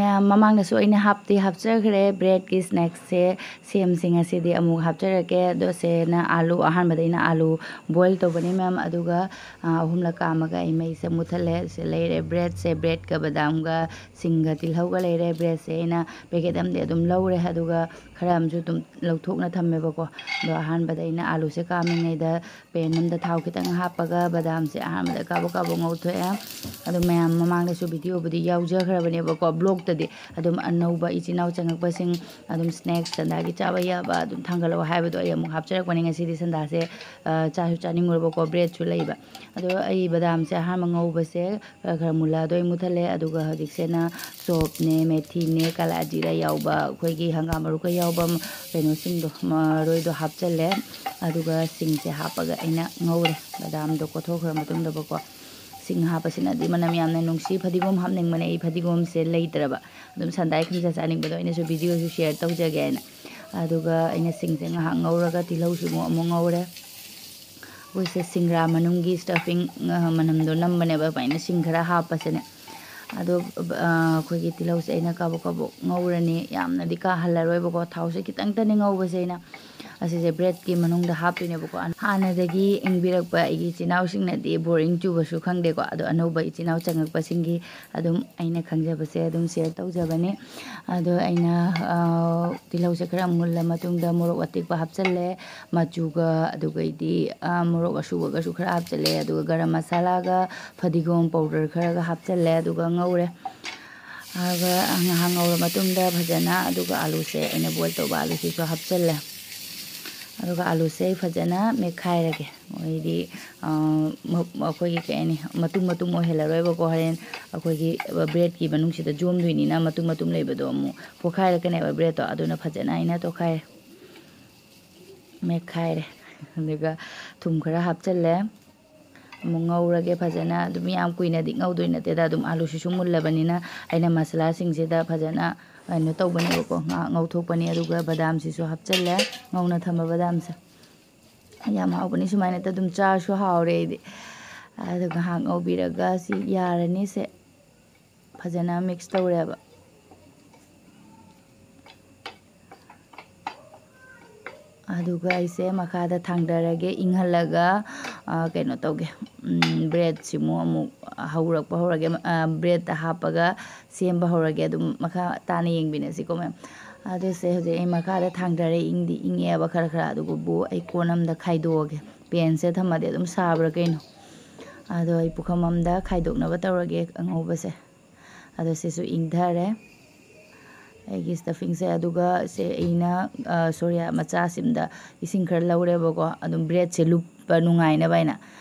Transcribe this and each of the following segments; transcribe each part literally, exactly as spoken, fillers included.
ꯃꯌꯥꯝ, ꯃꯃꯥꯡꯗꯁꯨ ꯑꯩꯅ ꯍꯥꯞꯇꯤ ꯍꯥꯞꯆꯈ꯭ꯔꯦ ꯕ꯭ꯔꯦꯗꯀꯤ ꯁ꯭ꯅꯦꯛꯁꯁꯦ ꯁꯦꯝꯁꯤ꯫ ꯉꯁꯤꯗꯤ ꯑꯃꯨꯛ ꯍꯥꯞꯆꯔꯛꯀꯦ꯫ ꯑꯗꯣ ꯁꯦꯅ ꯑꯥꯂꯨ, ꯑꯍꯥꯟꯕꯗ ꯑꯩꯅ ꯑꯥꯂꯨ ꯕꯣꯏꯜ ꯇꯧꯕꯅꯤ ꯃꯌꯥꯝ, ꯑꯗꯨꯒ ꯑꯍꯨꯝꯂꯛ ꯀꯥꯝꯃꯒ ꯑꯩ ꯃꯩꯁꯦ ꯃꯨꯠꯊꯠꯂꯦ꯫ ꯁꯤ ꯂꯩꯔꯦ ꯕ꯭ꯔꯦꯗꯁꯦ, ꯕ꯭ꯔꯦꯗꯀ ꯕꯗꯥꯝꯒ ꯁꯤꯡꯒ ꯇꯤꯜꯍꯧꯒ ꯂꯩꯔꯦ꯫ ꯕ꯭ꯔꯦꯗꯁꯦ ꯑꯩꯅ ꯄꯦꯀꯦꯠ ꯑꯃꯗꯤ ꯑꯗꯨꯝ ꯂꯧꯔꯦ, ꯑꯗꯨꯒ ꯈꯔ ꯑꯃꯁꯨ ꯑꯗꯨꯝ ꯂꯧꯊꯣꯛꯅ ꯊꯝꯃꯦꯕꯀꯣ꯫ ꯑꯗꯣ ꯑꯍꯥꯟꯕꯗ ꯑꯩꯅ ꯑꯥꯂꯨꯁꯦ ꯀꯥꯝꯃꯤꯉꯩꯗ ꯄꯦꯟ ꯑꯃꯗ ꯊꯥꯎ ꯈꯤꯇꯪ ꯍꯥꯞꯄꯒ ꯕꯗꯥꯝꯁꯦ ꯑꯍꯥꯟꯕꯗ ꯀꯥꯕꯛ ꯀꯥꯕꯛ ꯉꯧꯊꯣꯛꯑꯦ꯫ ꯑꯗꯣ ꯃꯌꯥꯝ ꯃꯃꯥꯡꯗꯁꯨ ꯚꯤꯗꯤꯑꯣꯕꯨꯗꯤ ꯌꯥꯎꯖꯈ꯭ꯔꯕꯅꯦꯕꯀꯣ, ꯕ꯭ꯂꯣꯛꯇꯗꯤ꯫ ꯑꯗꯨꯝ ꯑꯅꯧꯕ ꯏꯆꯤꯟ ꯏꯅꯥꯎ ꯆꯪꯉꯛꯄꯁꯤꯡ ꯑꯗꯨꯝ ꯁ꯭ꯅꯦꯛꯁ, ꯁꯟꯗꯥꯒꯤ ꯆꯥꯕ ꯌꯥꯕ ꯑꯗꯨꯝ ꯊꯥꯡꯒꯠꯂꯛꯑꯣ ꯍꯥꯏꯕꯗꯣ ꯑꯩ ꯑꯃꯨꯛ ꯍꯥꯞꯆꯔꯛꯄꯅꯦ꯫ ꯉꯁꯤꯗꯤ ꯁꯟꯗꯥꯁꯦ ꯆꯥꯁꯨ ꯆꯥꯅꯤꯡꯉꯨꯔꯕꯀꯣ, ꯕ꯭ꯔꯦꯗꯁꯨ ꯂꯩꯕ꯫ ꯑꯗꯣ ꯑꯩ ꯕꯗꯥꯝꯁꯦ ꯑꯍꯥꯟꯕ ꯉꯧꯕꯁꯦ ꯈꯔ ꯈꯔ ꯃꯨꯜꯂꯛꯑꯗꯣꯏ ꯃꯨꯠꯊꯠꯂꯦ꯫ ꯑꯗꯨꯒ ꯍꯧꯖꯤꯛꯁꯤꯅ ꯁꯣꯞꯅꯦ, ꯃꯦꯊꯤꯅꯦ, ꯀꯥꯂꯥ ꯖꯤꯔꯥ ꯌꯥꯎꯕ, ꯑꯩꯈꯣꯏꯒꯤ ꯍꯪꯒꯥꯝ ꯃꯔꯨꯒ ꯌꯥꯎꯕ ꯀꯩꯅꯣꯁꯤꯡꯗꯣ, ꯃꯔꯣꯏꯗꯣ ꯍꯥꯞꯆꯜꯂꯦ꯫ ꯑꯗꯨꯒ ꯁꯤꯡꯁꯦ ꯍꯥꯞꯄꯒ ꯑꯩꯅ ꯉꯧꯔꯦ꯫ ꯕꯗꯥꯝꯗꯣ ꯀꯣꯠꯊꯣꯛꯈ꯭ꯔ ꯃꯇꯨꯡꯗꯀꯣ꯫ ꯁꯤꯡ ꯍꯥꯞꯄꯁꯤꯅꯗꯤ ꯃꯅꯝ ꯌꯥꯝꯅ ꯅꯨꯡꯁꯤ꯫ ꯐꯗꯤꯒꯣꯝ ꯍꯥꯞꯅꯤꯡꯕꯅꯦ ꯑꯩ, ꯐꯗꯤꯒꯣꯝꯁꯦ ꯂꯩꯇ꯭ꯔꯕ꯫ ꯑꯗꯨꯝ ꯁꯟꯗꯥꯏ ꯈꯨꯝꯖ ꯆꯥꯅꯤꯡꯕꯗꯣ ꯑꯩꯅꯁꯨ ꯚꯤꯗꯤꯑꯣꯁꯨ ꯁꯤꯌꯔ ꯇꯧꯖꯒꯦ ꯍꯥꯏꯅ꯫ ꯑꯗꯨꯒ ꯑꯩꯅ ꯁꯤꯡꯁꯦ ꯉꯥꯏꯍꯥꯛ ꯉꯧꯔꯒ ꯇꯤꯜꯍꯧꯁꯤꯃꯨꯛ ꯑꯃꯨꯛ ꯉꯧꯔꯦ꯫ ꯑꯩꯈꯣꯏꯁꯦ ꯁꯤꯡꯒ꯭ꯔꯥ ꯃꯅꯨꯡꯒꯤ ꯁ꯭ꯇꯐꯤꯡ ꯃꯅꯝꯗꯣ ꯅꯝꯕꯅꯦꯕ ꯑꯗꯨꯃꯥꯏꯅ ꯁꯤꯡ ꯈꯔ ꯍꯥꯞꯄꯁꯦꯅꯦ꯫ ꯑꯗꯣ ꯑꯩꯈꯣꯏꯒꯤ ꯇꯤꯜꯍꯧꯁꯦ ꯑꯩꯅ ꯀꯥꯕꯛ ꯀꯥꯕꯛ ꯉꯧꯔꯅꯤ꯫ ꯌꯥꯝꯅꯗꯤ ꯀꯥꯍꯜꯂꯔꯣꯏꯕꯀꯣ, ꯊꯥꯎꯁꯦ ꯈꯤꯇꯪꯇꯅꯤ ꯉꯧꯕꯁꯦ ꯑꯩꯅ꯫ ꯑꯁꯤꯁꯦ ꯕ꯭ꯔꯦꯗꯀꯤ ꯃꯅꯨꯡꯗ ꯍꯥꯞꯇꯣꯏꯅꯦꯕꯀꯣ꯫ ꯍꯥꯟꯅꯗꯒꯤ ꯏꯪꯕꯤꯔꯛꯄ ꯑꯩꯒꯤ ꯏꯆꯤꯟ ꯏꯅꯥꯎꯁꯤꯡꯅꯗꯤ ꯕꯣꯔꯤꯡ ꯆꯨꯕꯁꯨ ꯈꯪꯗꯦꯀꯣ꯫ ꯑꯗꯣ ꯑꯅꯧꯕ ꯏꯆꯤꯟ ꯏꯅꯥꯎ ꯆꯪꯉꯛꯄꯁꯤꯡꯒꯤ ꯑꯗꯨꯝ ꯑꯩꯅ ꯈꯪꯖꯕꯁꯦ ꯑꯗꯨꯝ ꯁꯤꯌꯔ ꯇꯧꯖꯕꯅꯤ꯫ ꯑꯗꯣ ꯑꯩꯅ ꯇꯤꯜꯍꯧꯁꯦ ꯈꯔ ꯃꯨꯜꯂ ꯃꯇꯨꯡꯗ ꯃꯣꯔꯣꯛ ꯑꯇꯦꯛꯄ ꯍꯥꯞꯆꯜꯂꯦ꯫ ꯃꯆꯨꯒ, ꯑꯗꯨꯒꯩꯗꯤ ꯃꯣꯔꯣꯛ ꯑꯁꯨꯕꯒꯁꯨ ꯈꯔ ꯍꯥꯞꯆꯜꯂꯦ꯫ ꯑꯗꯨꯒ ꯒꯔꯝ ꯃꯁꯥꯂꯥꯒ ꯐꯗꯤꯒꯣꯝ ꯄꯥꯎꯗꯔ ꯈꯔꯒ ꯍꯥꯞꯆꯜꯂꯦ꯫ ꯑꯗꯨꯒ ꯉꯧꯔꯦ꯫ ꯑꯗꯨꯒ ꯉꯥꯏꯍꯥꯛ ꯉꯧꯔ ꯃꯇꯨꯡꯗ ꯐꯖꯅ, ꯑꯗꯨꯒ ꯑꯥꯂꯨꯁꯦ, ꯑꯩꯅ ꯕꯣꯏꯜ ꯇꯧꯕ ꯑꯥꯂꯨꯁꯤꯁꯨ ꯍꯥꯞꯆꯜꯂꯦ꯫ ꯑꯗꯨꯒ ꯑꯥꯂꯨꯁꯦ ꯑꯩ ꯐꯖꯅ ꯃꯦꯠꯈꯥꯏꯔꯒꯦ꯫ ꯃꯣꯏꯗꯤ ꯑꯩꯈꯣꯏꯒꯤ ꯀꯩ ꯍꯥꯏꯅꯤ, ꯃꯇꯨꯝ ꯃꯇꯨꯝ ꯑꯣꯏꯍꯜꯂꯔꯣꯏꯕꯀꯣ꯫ ꯍꯣꯔꯦꯟ ꯑꯩꯈꯣꯏꯒꯤ ꯕ꯭ꯔꯦꯗꯀꯤ ꯃꯅꯨꯡꯁꯤꯗ ꯌꯣꯝꯗꯣꯏꯅꯤꯅ ꯃꯇꯨꯝ ꯃꯇꯨꯝ ꯂꯩꯕꯗꯣ ꯑꯃꯨꯛ ꯄꯣꯛꯈꯥꯏꯔꯛꯀꯅꯦꯕ ꯕ꯭ꯔꯦꯗꯇꯣ꯫ ꯑꯗꯨꯅ ꯐꯖꯅ ꯑꯩꯅ ꯇꯣꯈꯥꯏꯔꯦ, ꯃꯦꯠꯈꯥꯏꯔꯦ꯫ ꯑꯗꯨꯒ ꯊꯨꯝ ꯈꯔ ꯍꯥꯞꯆꯜꯂꯦ꯫ ꯑꯃꯨꯛ ꯉꯧꯔꯒꯦ ꯐꯖꯅ꯫ ꯑꯗꯨꯝ ꯌꯥꯝ ꯀꯨꯏꯅꯗꯤ ꯉꯧꯗꯣꯏ ꯅꯠꯇꯦꯗ, ꯑꯗꯨꯝ ꯑꯥꯂꯨꯁꯤꯁꯨ ꯃꯨꯜꯂꯕꯅꯤꯅ꯫ ꯑꯩꯅ ꯃꯁꯥꯂꯥꯁꯤꯡꯁꯤꯗ ꯐꯖꯅ ꯀꯩꯅꯣ ꯇꯧꯕꯅꯦꯕꯀꯣ, ꯉꯥꯏꯍꯥꯛ ꯉꯧꯊꯣꯛꯄꯅꯦ꯫ ꯑꯗꯨꯒ ꯕꯗꯥꯝꯁꯤꯁꯨ ꯍꯥꯞꯆꯜꯂꯦ, ꯉꯧꯅ ꯊꯝꯕ ꯕꯗꯥꯝꯁꯦ꯫ ꯌꯥꯝ ꯍꯥꯎꯕꯅꯤ ꯁꯨꯃꯥꯏꯅ ꯑꯗꯨꯝ ꯆꯥꯔꯁꯨ ꯍꯥꯎꯔꯦ ꯑꯩꯗꯤ꯫ ꯑꯗꯨ ꯉꯥꯏꯍꯥꯛ ꯉꯧꯕꯤꯔꯒ ꯁꯤ ꯌꯥꯔꯅꯤ꯫ ꯁꯦ ꯐꯖꯅ ꯃꯤꯛꯁ ꯇꯧꯔꯦꯕ꯫ ꯑꯗꯨꯒ ꯑꯩꯁꯦ ꯃꯈꯥꯗ ꯊꯥꯡꯗꯔꯒꯦ, ꯏꯪꯍꯜꯂꯒ, ꯑ, ꯀꯩꯅꯣ ꯇꯧꯒꯦ, ꯎꯝ, breadꯁꯤꯃꯨꯛ ꯑꯃꯨꯛ ꯍꯧꯔꯛꯄ ꯍꯧꯔꯒꯦ, ꯑ, breadꯇ ꯍꯥꯞꯄꯒ ꯁꯦꯝꯕ ꯍꯧꯔꯒꯦ꯫ ꯑꯗꯨꯝ ꯃꯈꯥ ꯇꯥꯅ ꯌꯦꯡꯕꯤꯅꯁꯤꯀꯣ, ꯃꯌꯥꯝ꯫ ꯑꯗꯨꯁꯦ ꯍꯧꯖꯤꯛ ꯑꯩ ꯃꯈꯥꯗ ꯊꯥꯡꯗꯔꯦ, ꯏꯪꯗꯤ ꯏꯪꯉꯦꯕ ꯈꯔ ꯈꯔ꯫ ꯑꯗꯨꯕꯨ ꯑꯩ ꯀꯣꯟ ꯑꯃꯗ ꯈꯥꯏꯗꯣꯛꯑꯒꯦ꯫ Panꯁꯦ ꯊꯝꯃꯗꯤ ꯑꯗꯨꯝ ꯁꯥꯕ꯭ꯔꯥ ꯀꯩꯅꯣ꯫ ꯑꯗꯣ ꯑꯩ ꯄꯨꯈꯝ ꯑꯃꯗ ꯈꯥꯏꯗꯣꯛꯅꯕ ꯇꯧꯔꯒꯦ ꯑꯉꯧꯕꯁꯦ꯫ ꯑꯗꯣ ꯁꯤꯁꯨ ꯏꯪꯊꯔꯦ ꯑꯩꯒꯤ stuffingꯁꯦ꯫ ꯑꯗꯨꯒ ꯁꯦ ꯑꯩꯅ, ꯑ, ꯁꯣꯔꯤꯌꯥ ꯃꯆꯥꯁꯤꯝꯗ ꯏꯁꯤꯡ ꯈꯔ ꯂꯧꯔꯦꯕꯀꯣ, ꯑꯗꯨꯝ breadꯁꯦ ꯂꯨꯞꯄ ꯅꯨꯡꯉꯥꯏꯅꯕ ꯍꯥꯏꯅ꯫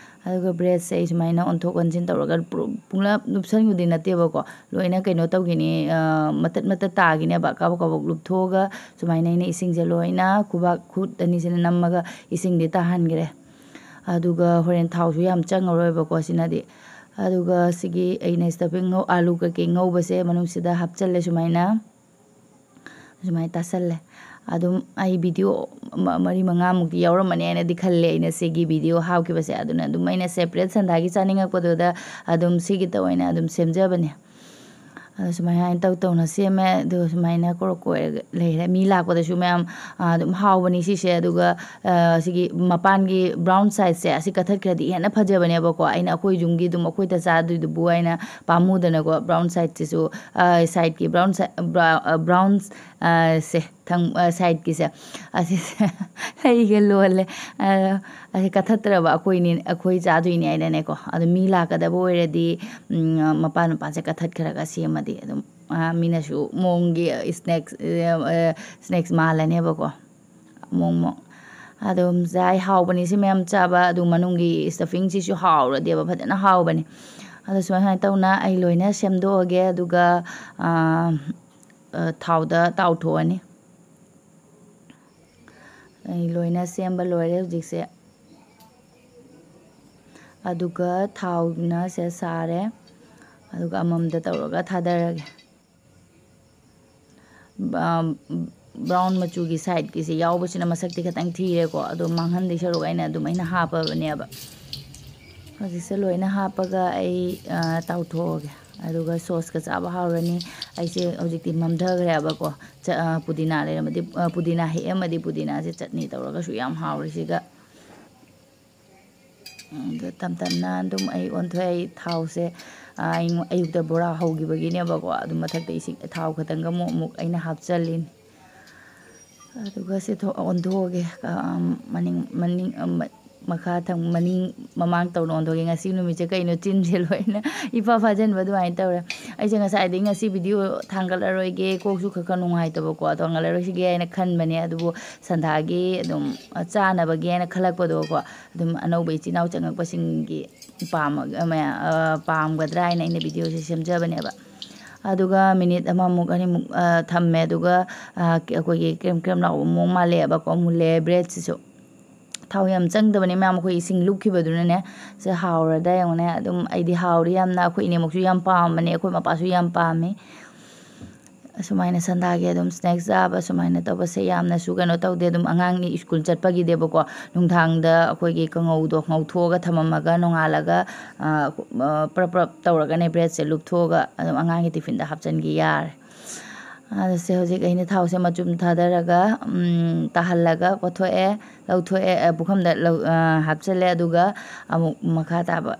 ꯑꯗꯨꯒ breadꯁꯦ ꯑꯩ ꯁꯨꯃꯥꯏꯅ ꯑꯣꯟꯊꯣꯛ ꯑꯣꯟꯁꯤꯟ ꯇꯧꯔꯒ ꯄꯨꯔ-, ꯄꯨꯡꯂꯞ ꯂꯨꯞꯁꯟꯕꯗꯤ ꯅꯠꯇꯦꯕꯀꯣ, ꯂꯣꯏꯅ ꯀꯩꯅꯣ ꯇꯧꯈꯤꯅꯤ, ꯑ, ꯃꯇꯠ ꯃꯇꯠ ꯇꯥꯈꯤꯅꯦꯕ꯫ ꯀꯥꯕꯛ ꯀꯥꯕꯛ ꯂꯨꯞꯊꯣꯛꯑꯒ ꯁꯨꯃꯥꯏꯅ ꯑꯩꯅ ꯏꯁꯤꯡꯁꯦ ꯂꯣꯏꯅ ꯈꯨꯕꯥꯛ ꯈꯨꯠ ꯑꯅꯤꯁꯤꯅ ꯅꯝꯃꯒ ꯏꯁꯤꯡꯗꯤ ꯇꯥꯍꯟꯈ꯭ꯔꯦ꯫ ꯑꯗꯨꯒ ꯍꯣꯔꯦꯟ ꯊꯥꯎꯁꯨ ꯌꯥꯝ ꯆꯪꯉꯔꯣꯏꯕꯀꯣ ꯁꯤꯅꯗꯤ꯫ ꯑꯗꯨꯒ ꯁꯤꯒꯤ ꯑꯩꯅ stuffing ꯉꯧ-, ꯑꯥꯂꯨ ꯀꯩꯀꯩ ꯉꯧꯕꯁꯦ ꯃꯅꯨꯡꯁꯤꯗ ꯍꯥꯞꯆꯜꯂꯦ ꯁꯨꯃꯥꯏꯅ꯫ ꯁꯨꯃꯥꯏꯅ ꯇꯥꯁꯜꯂꯦ꯫ ꯑꯗꯨꯝ ꯑꯩ video ꯃ-, ꯃꯔꯤ ꯃꯉꯥꯃꯨꯛꯇꯤ ꯌꯥꯎꯔꯝꯃꯅꯤ ꯍꯥꯏꯅꯗꯤ ꯈꯜꯂꯦ ꯑꯩꯅ ꯁꯤꯒꯤ video ꯍꯥꯞꯈꯤꯕꯁꯦ꯫ ꯑꯗꯨꯅ ꯑꯗꯨꯝ ꯑꯩꯅ separate ꯁꯟꯗꯥꯒꯤ ꯆꯥꯅꯤꯡꯉꯛꯄꯗꯨꯗ ꯑꯗꯨꯝ ꯁꯤꯒꯤꯇ ꯑꯣꯏꯅ ꯑꯗꯨꯝ ꯁꯦꯝꯖꯕꯅꯦ꯫ ꯑꯗꯣ ꯁꯨꯃꯥꯏꯅ ꯍꯥꯏꯅ ꯇꯧ ꯇꯧꯅ ꯁꯦꯝꯃꯦ꯫ ꯑꯗꯨꯒ ꯁꯨꯃꯥꯏꯅ ꯀꯣꯔꯣꯛ ꯀꯣꯏꯔꯒ ꯂꯩꯔꯦ꯫ ꯃꯤ ꯂꯥꯛꯄꯗꯁꯨ ꯃꯌꯥꯝ, ꯑ, ꯑꯗꯨꯝ ꯍꯥꯎꯕꯅꯤ ꯁꯤꯁꯦ꯫ ꯑꯗꯨꯒ, ꯑ, ꯁꯤꯒꯤ ꯃꯄꯥꯟꯒꯤ brown sideꯁꯦ ꯑꯁꯤ ꯀꯠꯊꯠꯈ꯭ꯔꯗꯤ ꯍꯦꯟꯅ ꯐꯖꯕꯅꯦꯕꯀꯣ꯫ ꯑꯩꯅ ꯑꯩꯈꯣꯏ ꯌꯨꯝꯒꯤ ꯑꯗꯨꯝ ꯑꯩꯈꯣꯏꯗ ꯆꯥꯗꯣꯏꯗꯨꯕꯨ ꯍꯥꯏꯅ ꯄꯥꯝꯃꯨꯗꯅꯀꯣ, brown sideꯁꯤꯁꯨ, ꯑ, sideꯀꯤ brown si-, bra-, ꯑ, brown, ꯑ, ꯁꯦ, ꯊꯪ-, ꯑ, sideꯀꯤꯁꯦ ꯑꯁꯤꯁꯦ ꯑꯩꯒ ꯂꯣꯜꯂꯦ꯫ ꯑ, ꯑꯁꯤ ꯀꯠꯊꯠꯇ꯭ꯔꯕ ꯑꯩꯈꯣꯏꯅꯤ, ꯑꯩꯈꯣꯏ ꯆꯥꯗꯣꯏꯅꯤ ꯍꯥꯏꯅꯅꯦꯀꯣ꯫ ꯑꯗꯣ ꯃꯤ ꯂꯥꯛꯀꯗꯕ ꯑꯣꯏꯔꯗꯤ, ꯎꯝ, ꯃꯄꯥꯟ ꯃꯄꯥꯟꯁꯦ ꯀꯠꯊꯠꯈ꯭ꯔꯒ ꯁꯦꯝꯃꯗꯤ ꯑꯗꯨꯝ, ꯑ, ꯃꯤꯅꯁꯨ ꯃꯑꯣꯡꯒꯤ snacks, ꯑ, snacks ꯃꯥꯜꯂꯅꯦꯕꯀꯣ꯫ ꯃꯑꯣꯡ ꯃꯑꯣꯡ꯫ ꯑꯗꯨꯝ ꯆꯥꯏ, ꯍꯥꯎꯕꯅꯤ ꯁꯤ ꯃꯌꯥꯝ ꯆꯥꯕ꯫ ꯑꯗꯨ ꯃꯅꯨꯡꯒꯤ stuffingꯁꯤꯁꯨ ꯍꯥꯎꯔꯗꯦꯕ, ꯐꯖꯅ ꯍꯥꯎꯕꯅꯤ꯫ ꯑꯗꯣ ꯁꯨꯃꯥꯏ ꯁꯨꯃꯥꯏꯅ ꯇꯧꯅ ꯑꯩ ꯂꯣꯏꯅ ꯁꯦꯝꯗꯣꯛꯑꯒꯦ, ꯑꯗꯨꯒ, ꯑ, ꯑ, ꯊꯥꯎꯗ ꯇꯥꯎꯊꯣꯛꯑꯅꯤ꯫ ꯑꯩ ꯂꯣꯏꯅ ꯁꯦꯝꯕ ꯂꯣꯏꯔꯦ ꯍꯧꯖꯤꯛꯁꯦ꯫ ꯑꯗꯨꯒ ꯊꯥꯎꯅ ꯁꯦ ꯁꯥꯔꯦ꯫ ꯑꯗꯨꯒ ꯑꯃꯃꯝꯗ ꯇꯧꯔꯒ ꯊꯥꯗꯔꯒꯦ꯫ ꯕ-, brown ꯃꯆꯨꯒꯤ sideꯀꯤꯁꯦ ꯌꯥꯎꯕꯁꯤꯅ ꯃꯁꯛꯇꯤ ꯈꯤꯇꯪ ꯊꯤꯔꯦꯀꯣ, ꯑꯗꯣ ꯃꯥꯡꯍꯟꯗꯣꯏ ꯁꯔꯨꯛ ꯑꯩꯅ ꯑꯗꯨꯝ ꯑꯩꯅ ꯍꯥꯞꯄꯕꯅꯦꯕ꯫ ꯍꯧꯖꯤꯛꯁꯦ ꯂꯣꯏꯅ ꯍꯥꯞꯄꯒ ꯑꯩ, ꯑ, ꯇꯥꯎꯊꯣꯛꯑꯒꯦ꯫ ꯑꯗꯨꯒ ꯁꯣꯁꯀ ꯆꯥꯕ ꯍꯥꯎꯔꯅꯤ꯫ ꯑꯩꯁꯦ ꯍꯧꯖꯤꯛꯇꯤ ꯃꯝꯊꯈ꯭ꯔꯦꯕꯀꯣ꯫ ꯆ-, ꯑ, ꯄꯨꯗꯤꯅꯥ ꯂꯩꯔꯝꯃꯗꯤ, ꯑ, ꯄꯨꯗꯤꯅꯥ ꯍꯦꯛꯑꯝꯃꯗꯤ ꯄꯨꯗꯤꯅꯥꯁꯦ ꯆꯠꯅꯤ ꯇꯧꯔꯒꯁꯨ ꯌꯥꯝ ꯍꯥꯎꯔꯦ ꯁꯤꯒ꯫ ꯑꯗꯨ ꯇꯞ ꯇꯞꯅ ꯑꯗꯨꯝ ꯑꯩ ꯑꯣꯟꯊꯣꯛꯑꯦ꯫ ꯑꯩ ꯊꯥꯎꯁꯦ, ꯑ, ꯑꯩꯉꯣ-, ꯑꯌꯨꯛꯇ ꯕꯣꯔꯥ ꯍꯧꯈꯤꯕꯒꯤꯅꯦꯕꯀꯣ꯫ ꯑꯗꯨꯝ ꯃꯊꯛꯇ ꯏꯁꯤꯡ, ꯊꯥꯎ ꯈꯛꯇꯪꯒ ꯑꯃꯨꯛ, ꯑꯃꯨꯛ ꯑꯩꯅ ꯍꯥꯞꯆꯜꯂꯤꯅꯤ꯫ ꯑꯗꯨꯒ ꯁꯤ ꯊꯣ-, ꯑꯣꯟꯊꯣꯛꯑꯒꯦ꯫ ꯑ, ꯃꯅꯤꯡ, ꯃꯅꯤꯡ, ꯑ, ꯃ-, ꯃꯈꯥ ꯊꯪ-, ꯃꯅꯤꯡ ꯃꯃꯥꯡ ꯇꯧꯅ ꯑꯣꯟꯊꯣꯛꯑꯒꯦ꯫ ꯉꯁꯤ ꯅꯨꯃꯤꯠꯁꯦ ꯀꯩꯅꯣ ꯆꯤꯟꯁꯦ ꯂꯣꯏꯅ ꯏꯐꯥ ꯐꯥꯖꯤꯟꯕ ꯑꯗꯨꯃꯥꯏꯅ ꯇꯧꯔꯦ꯫ ꯑꯩꯁꯦ ꯉꯁꯥꯏꯗꯒꯤ ꯉꯁꯤ ꯚꯤꯗꯤꯑꯣ ꯊꯥꯡꯒꯠꯂꯔꯣꯏꯒꯦ, ꯀꯣꯛꯁꯨ ꯈꯔ ꯈꯔ ꯅꯨꯡꯉꯥꯏꯇꯕꯀꯣ, ꯊꯥꯡꯒꯠꯂꯔꯣꯏꯁꯤꯒꯦ ꯍꯥꯏꯅ ꯈꯟꯕꯅꯦ꯫ ꯑꯗꯨꯕꯨ ꯁꯟꯗꯥꯒꯤ ꯑꯗꯨꯝ, ꯑ, ꯆꯥꯅꯕꯒꯤ ꯍꯥꯏꯅ ꯈꯜꯂꯛꯄꯗꯣꯀꯣ, ꯑꯗꯨꯝ ꯑꯅꯧꯕ ꯏꯆꯤꯟ ꯏꯅꯥꯎ ꯆꯪꯉꯛꯄꯁꯤꯡꯒꯤ ꯄꯥꯝꯃ-, ꯑ, ꯃꯌꯥ-, ꯑ, ꯄꯥꯝꯒꯗ꯭ꯔꯥ ꯍꯥꯏꯅ ꯑꯩꯅ ꯚꯤꯗꯤꯑꯣꯁꯦ ꯁꯦꯝꯖꯕꯅꯦꯕ꯫ ꯑꯗꯨꯒ ꯃꯤꯅꯤꯠ ꯑꯃꯃꯨꯛ ꯑꯅꯤꯃꯨꯛ, ꯑ, ꯊꯝꯃꯦ꯫ ꯑꯗꯨꯒ, ꯑ, ꯑꯩꯈꯣꯏꯒꯤ ꯀ꯭ꯔꯦꯝ ꯀ꯭ꯔꯦꯝ ꯂꯥꯎꯕ ꯃꯑꯣꯡ ꯃꯥꯜꯂꯛꯑꯦꯕꯀꯣ꯫ ꯃꯨꯜꯂꯦ ꯕ꯭ꯔꯦꯗꯁꯤꯁꯨ꯫ ꯊꯥꯎ ꯌꯥꯝ ꯆꯪꯗꯕꯅꯦ ꯃꯌꯥꯝ, ꯑꯩꯈꯣꯏ ꯏꯁꯤꯡ ꯂꯨꯞꯈꯤꯕꯗꯨꯅꯅꯦ꯫ ꯁꯦ ꯍꯥꯎꯔꯗ꯭ꯔꯥ ꯌꯦꯡꯉꯨꯅꯦ꯫ ꯑꯗꯨꯝ ꯑꯩꯗꯤ ꯍꯥꯎꯔꯤ ꯌꯥꯝꯅ꯫ ꯑꯩꯈꯣꯏ ꯏꯅꯦꯃꯨꯛꯁꯨ ꯌꯥꯝ ꯄꯥꯝꯕꯅꯦ, ꯑꯩꯈꯣꯏ ꯃꯄꯥꯁꯨ ꯌꯥꯝ ꯄꯥꯝꯃꯤ꯫ ꯑꯁꯨꯃꯥꯏꯅ ꯁꯟꯗꯥꯒꯤ ꯑꯗꯨꯝ ꯁ꯭ꯅꯦꯛꯁ ꯆꯥꯕ ꯁꯨꯃꯥꯏꯅ ꯇꯧꯕꯁꯦ ꯌꯥꯝꯅꯁꯨ ꯀꯩꯅꯣ ꯇꯧꯗꯦ꯫ ꯑꯗꯨꯝ ꯑꯉꯥꯡꯅꯤ ꯁ꯭ꯀꯨꯜ ꯆꯠꯄꯒꯤꯗꯤꯕꯀꯣ, ꯅꯨꯡꯗꯥꯡꯗ ꯑꯩꯈꯣꯏꯒꯤ ꯀꯥꯡꯉꯧꯗꯣ ꯉꯧꯊꯣꯛꯑꯒ ꯊꯝꯃꯝꯃꯒ ꯅꯣꯡꯉꯥꯜꯂꯒ, ꯑ, ꯑ, ꯄ꯭ꯔꯞ ꯄ꯭ꯔꯞ ꯇꯧꯔꯒꯅꯦ ꯕ꯭ꯔꯦꯗꯁꯦ ꯂꯨꯞꯊꯣꯛꯑꯒ ꯑꯗꯨꯝ ꯑꯉꯥꯡꯒꯤ ꯇꯤꯐꯤꯟꯗ ꯍꯥꯞꯆꯤꯟꯈꯤ ꯌꯥꯔꯦ꯫ ꯑꯗ ꯁꯦ ꯍꯧꯖꯤꯛ ꯑꯩꯅ ꯊꯥꯎꯁꯦ ꯃꯆꯨꯝ ꯊꯥꯗꯔꯒ, ꯎꯝ, ꯇꯥꯍꯜꯂꯒ ꯀꯣꯠꯊꯣꯛꯑꯦ, ꯂꯧꯊꯣꯛꯑꯦ, ꯑ, ꯄꯨꯈꯝꯗ ꯂꯧ-, ꯑ, ꯍꯥꯞꯆꯤꯜꯂꯦ꯫ ꯑꯗꯨꯒ ꯑꯃꯨꯛ ꯃꯈꯥ ꯇꯥꯕ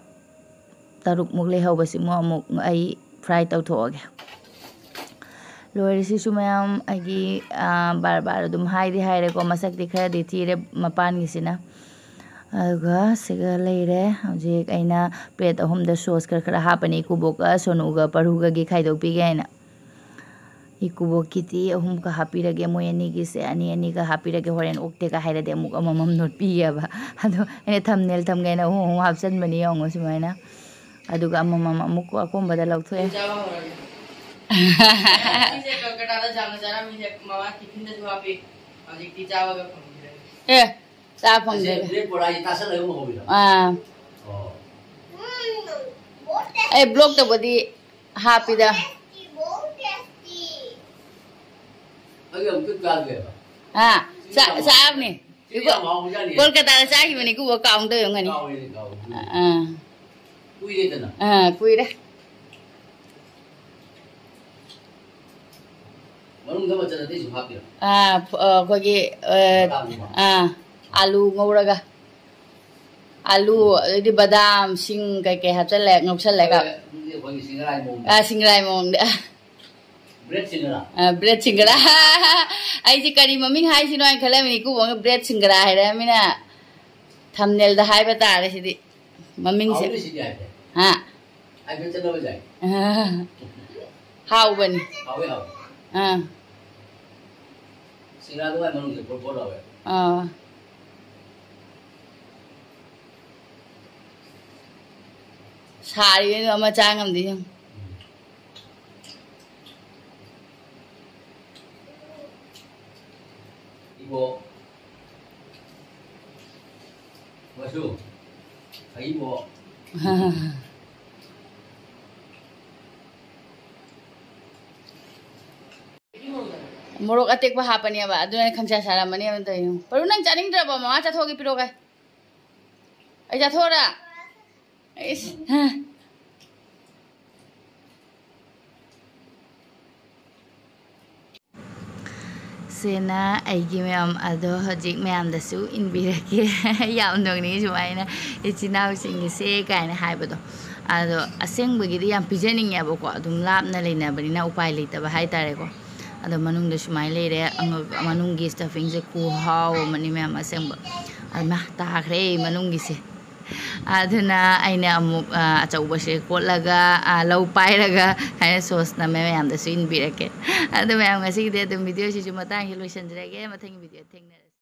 ꯇꯔꯨꯛꯃꯨꯛ ꯂꯩꯍꯧꯕꯁꯤꯃꯨꯛ ꯑꯃꯨꯛ ꯑꯩ ꯐ꯭ꯔꯥꯏ ꯇꯧꯊꯣꯛꯑꯒꯦ꯫ ꯂꯣꯏꯔꯦ ꯁꯤꯁꯨ ꯃꯌꯥꯝ ꯑꯩꯒꯤ, ꯑ, ꯕꯥꯔ ꯕꯥꯔ ꯑꯗꯨꯝ ꯍꯥꯏꯗꯤ ꯍꯥꯏꯔꯦꯀꯣ, ꯃꯁꯛꯇꯤ ꯈꯔꯗꯤ ꯊꯤꯔꯦ ꯃꯄꯥꯟꯒꯤꯁꯤꯅ꯫ ꯑꯗꯨꯒ ꯁꯤꯒ ꯂꯩꯔꯦ꯫ ꯍꯧꯖꯤꯛ ꯑꯩꯅ ꯄ꯭ꯂꯦꯠ ꯑꯍꯨꯝꯗ ꯁꯣꯁ ꯈꯔ ꯈꯔ ꯍꯥꯞꯄꯅꯤ, ꯏꯀꯨꯕꯣꯛꯀ ꯁꯣꯅꯨꯒ ꯄꯔꯨꯒꯒꯤ ꯈꯥꯏꯗꯣꯛꯄꯤꯒꯦ ꯍꯥꯏꯅ꯫ ꯏꯀꯨꯕꯣꯛꯀꯤꯗꯤ ꯑꯍꯨꯝꯒ ꯍꯥꯞꯄꯤꯔꯒꯦ, ꯃꯣꯏ ꯑꯅꯤꯒꯤꯁꯦ ꯑꯅꯤ ꯑꯅꯤꯒ ꯍꯥꯞꯄꯤꯔꯒꯦ, ꯍꯣꯔꯦꯟ ꯑꯣꯛꯇꯦꯒ ꯍꯥꯏꯔꯗꯤ ꯑꯃꯨꯛ ꯑꯃꯃꯝ ꯅꯣꯠꯄꯤꯒꯦꯕ꯫ ꯑꯗꯣ ꯑꯩꯅ ꯊꯝꯅꯦꯜ ꯊꯝꯒꯦꯅ ꯑꯍꯨꯝ ꯑꯍꯨꯝ ꯍꯥꯞꯆꯟꯕꯅꯤ, ꯌꯦꯡꯉꯣ ꯁꯨꯃꯥꯏꯅ꯫ ꯑꯗꯨꯒ ꯑꯃꯃꯝ ꯑꯃꯨꯛ ꯑꯀꯣꯟꯕꯗ ꯂꯧꯊꯣꯛꯑꯦ꯫ ꯆꯥꯕ ꯍꯧꯔꯒꯦ꯫ ꯁꯤꯁꯦ ꯀꯜꯀꯇꯥꯗ ꯖꯥꯝꯅ ꯆꯥꯔꯝꯃꯤꯁꯦ ꯃꯃꯥ ꯇꯤꯐꯤꯟꯗꯁꯨ ꯍꯥꯞꯄꯤ꯫ ꯍꯧꯖꯤꯛꯇꯤ ꯆꯥꯕꯒ ꯐꯪꯗ꯭ꯔꯦ꯫ ꯑꯦ, ꯆꯥ ꯐꯪꯗ꯭ꯔꯦ꯫ ꯑꯁꯤ ꯕ꯭ꯂꯦꯛ ꯕꯣꯔꯥꯁꯤ ꯇꯥꯁꯜꯂꯒ ꯑꯃꯨꯛ ꯍꯧꯔꯤꯔꯣ? ꯑꯥ꯫ ꯑꯣ꯫ ꯑꯩ ꯕ꯭ꯂꯣꯛꯇꯕꯨꯗꯤ ꯍꯥꯞꯄꯤꯗ꯫ ꯑꯩ ꯑꯃꯨꯛꯇ ꯆꯥꯒꯦꯕ꯫ ꯑꯥ, ꯆꯥ-, ꯆꯥꯕꯅꯤ꯫ ꯁꯤ ꯌꯥꯝ ꯍꯥꯎꯕꯖꯥꯠꯅꯤ꯫ ꯀꯣꯜꯀꯇꯥꯗ ꯆꯥꯈꯤꯕꯅꯤ, ꯏꯀꯨꯕꯣꯛ ꯀꯥꯎꯟ ꯇꯧꯔꯝꯒꯅꯤ꯫ ꯀꯥꯎꯔꯦꯅꯦ, ꯀꯥꯎꯔꯦ꯫ ꯑꯥ꯫ ꯀꯨꯏꯔꯦꯗꯅ꯫ ꯑꯥ, ꯀꯨꯏꯔꯦ꯫ ꯃꯅꯨꯡꯗ ꯃꯆꯜ ꯑꯇꯩꯁꯨ ꯍꯥꯞꯄꯤꯔꯣ? ꯑꯥ, ꯐ-, ꯑ, ꯑꯩꯈꯣꯏꯒꯤ, ꯑ, ꯕꯗꯥꯝꯒꯨꯝꯕ? ꯑꯥ, ꯑꯥꯂꯨ ꯉꯧꯔꯒ, ꯑꯥꯂꯨ, ꯑꯗꯩꯗꯤ ꯕꯗꯥꯝ, ꯁꯤꯡ ꯀꯩꯀꯩ ꯍꯥꯞꯆꯜꯂꯦ, ꯉꯧꯁꯜꯂꯦꯀꯣ꯫ ꯑꯗꯨꯗꯤ ꯑꯩꯈꯣꯏꯒꯤ ꯁꯤꯡꯒꯔꯥꯏ ꯃꯑꯣꯡꯗ꯫ ꯑꯥ, ꯁꯤꯡꯒꯔꯥꯏ ꯃꯑꯣꯡꯗ꯫ ꯕ꯭ꯔꯦꯗ ꯁꯤꯡꯒꯔꯥ? ꯑꯥ, ꯕ꯭ꯔꯦꯗ ꯁꯤꯡꯒꯔꯥ꯫ ꯑꯩꯁꯦ ꯀꯔꯤ ꯃꯃꯤꯡ ꯍꯥꯏꯁꯤꯅꯣ ꯍꯥꯏꯅ ꯈꯜꯂꯝꯃꯤꯅꯤ, ꯏꯀꯨꯕꯣꯛꯅ ꯕ꯭ꯔꯦꯗ ꯁꯤꯡꯒꯔꯥ ꯍꯥꯏꯔꯛꯑꯃꯤꯅ꯫ ꯊꯝꯅꯦꯜꯗ ꯍꯥꯏꯕ ꯇꯥꯔꯦ ꯁꯤꯗꯤ꯫ ꯃꯃꯤꯡꯁꯦ꯫ ꯍꯥꯎꯕꯅꯤ ꯁꯤꯗꯤ ꯍꯥꯏꯐꯦꯠ꯫ ꯍꯥ? ꯍꯥꯏꯐꯦꯠ ꯆꯠꯅꯕ ꯌꯥꯏ꯫ ꯑꯥ꯫ ꯍꯥꯎꯕꯅꯤ꯫ ꯍꯥꯎꯋꯦ, ꯍꯥꯎꯋꯦ꯫ ꯑꯥ꯫ ꯁꯤꯡꯒꯔꯥꯗꯣ ꯃꯥꯏ ꯃꯅꯨꯡꯁꯦ ꯄꯣꯠ ꯄꯣꯠ ꯂꯥꯎꯋꯦ꯫ ꯑꯥ꯫ ꯁꯥꯔꯤꯉꯩꯗ ꯑꯃ ꯆꯥ ꯉꯝꯗꯦ ꯌꯦꯡꯉꯨ꯫ ꯏꯕꯣ꯫ ꯃꯁꯨ꯫ ꯑꯩꯕꯣ꯫ ꯃꯣꯔꯣꯛ ꯑꯇꯦꯛꯄ ꯍꯥꯞꯄꯅꯦꯕ, ꯑꯗꯨꯅ ꯈꯪꯁꯥ ꯁꯥꯔꯝꯃꯅꯦꯕ ꯇꯧꯔꯤꯗꯣ꯫ ꯄꯔꯨ, ꯅꯪ ꯆꯥꯅꯤꯡꯗ꯭ꯔꯕꯣ? ꯃꯃꯥ ꯆꯥꯊꯣꯛꯑꯒꯦ, ꯄꯤꯔꯛꯑꯣꯒꯦ꯫ ꯑꯩ ꯆꯥꯊꯣꯛꯑꯣꯔꯥ? ꯏꯁ, ꯍꯥ꯫ ꯁꯤꯅ ꯑꯩꯒꯤ ꯃꯌꯥꯝ ꯑꯗꯣ ꯍꯧꯖꯤꯛ ꯃꯌꯥꯝꯗꯁꯨ ꯏꯟꯕꯤꯔꯛꯀꯦ꯫ ꯌꯥꯝ ꯅꯣꯛꯅꯤꯡꯉꯤ ꯁꯨꯃꯥꯏꯅ "ꯏꯆꯤꯟ ꯏꯅꯥꯎꯁꯤꯡꯒꯤꯁꯦ" ꯀꯥꯏꯅ ꯍꯥꯏꯕꯗꯣ꯫ ꯑꯗꯣ ꯑꯁꯦꯡꯕꯒꯤꯗꯤ ꯌꯥꯝ ꯄꯤꯖꯅꯤꯡꯉꯦꯕꯀꯣ, ꯑꯗꯨꯝ ꯂꯥꯞꯅ ꯂꯩꯅꯕꯅꯤꯅ ꯎꯄꯥꯏ ꯂꯩꯇꯕ ꯍꯥꯏꯇꯥꯔꯦꯀꯣ꯫ ꯑꯗꯣ ꯃꯅꯨꯡꯗ ꯁꯨꯃꯥꯏꯅ ꯂꯩꯔꯦ, ꯑꯉꯛ-, ꯃꯅꯨꯡꯒꯤ ꯁ꯭ꯇꯐꯤꯡꯁꯦ ꯈꯨꯍꯥꯎ ꯑꯃꯅꯤ ꯃꯌꯥꯝ, ꯑꯁꯦꯡꯕ꯫ ꯑꯗꯨꯃ ꯇꯥꯈ꯭ꯔꯦ ꯃꯅꯨꯡꯒꯤꯁꯦ꯫ ꯑꯗꯨꯅ ꯑꯩꯅ ꯑꯃꯨꯛ, ꯑ, ꯑꯆꯧꯕꯁꯦ ꯀꯣꯠꯂꯒ, ꯑ, ꯂꯧ ꯄꯥꯏꯔꯒ ꯍꯥꯏꯅ ꯁꯣꯁ ꯅꯝꯃꯦ, ꯃꯌꯥꯝꯗꯁꯨ ꯏꯟꯕꯤꯔꯛꯀꯦ꯫ ꯑꯗꯣ ꯃꯌꯥꯝ, ꯉꯁꯤꯒꯤꯗꯤ ꯑꯗꯨꯝ ꯚꯤꯗꯤꯑꯣꯁꯤꯁꯨ ꯃꯇꯥꯡꯁꯤ ꯂꯣꯏꯁꯤꯟꯖꯔꯒꯦ꯫ ꯃꯊꯪꯒꯤ ꯚꯤꯗꯤꯑꯣ ꯊꯦꯡꯅꯔꯁꯤ꯫